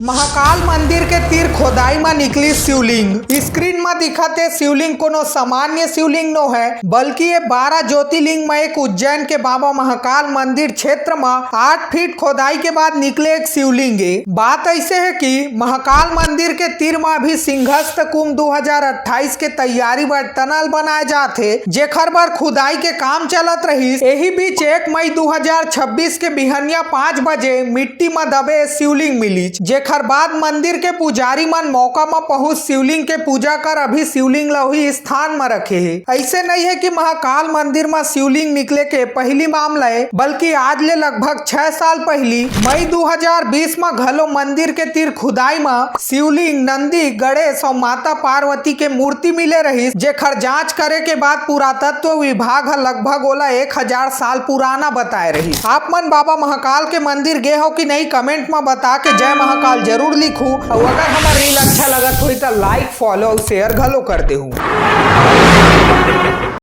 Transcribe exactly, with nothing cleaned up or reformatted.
महाकाल मंदिर के तीर खोदाई म निकली शिवलिंग। स्क्रीन म दिखत हे शिवलिंग कोनो सामान्य शिवलिंग नो है, बल्कि ये बारह ज्योतिर्लिंग म एक उज्जैन के बाबा महाकाल मंदिर क्षेत्र म आठ फीट खोदाई के बाद निकले एक शिवलिंग ए। बात ऐसे है कि महाकाल मंदिर के तीर म अभी सिंहस्थ कुंभ दो हज़ार अट्ठाईस के तैयारी बर टनल बनाए जात हे, जेखर बर खुदाई के काम चलत रहिस। एही बीच एक मई दो हज़ार छब्बीस के बिहनिया पाँच बजे मिट्टी म दबे शिवलिंग मिलिस, जेखर बाद मंदिर के पुजारी मन मौका म पहुंच शिवलिंग के पूजा कर अभी शिवलिंग ल उही स्थान म रखे हे। ऐसे नहीं है कि महाकाल मंदिर म शिवलिंग निकले के पहली मामला है, बल्कि आज ले लगभग छह साल पहली मई दो हज़ार बीस म घलो मंदिर के तीर खुदाई म शिवलिंग, नंदी, गणेश और माता पार्वती के मूर्ति मिले रहिस, जेखर जांच करे के बाद पुरातत्व विभाग ह लगभग ओला एक हज़ार साल पुराना बताए रहिस। आप मन बाबा महाकाल के मंदिर गे हो कि नहीं, कमेंट म बता के जय महाकाल जरूर लिखू। और अगर हमर रील अच्छा लगत होई त लाइक, फॉलो और शेयर घलो कर देहू।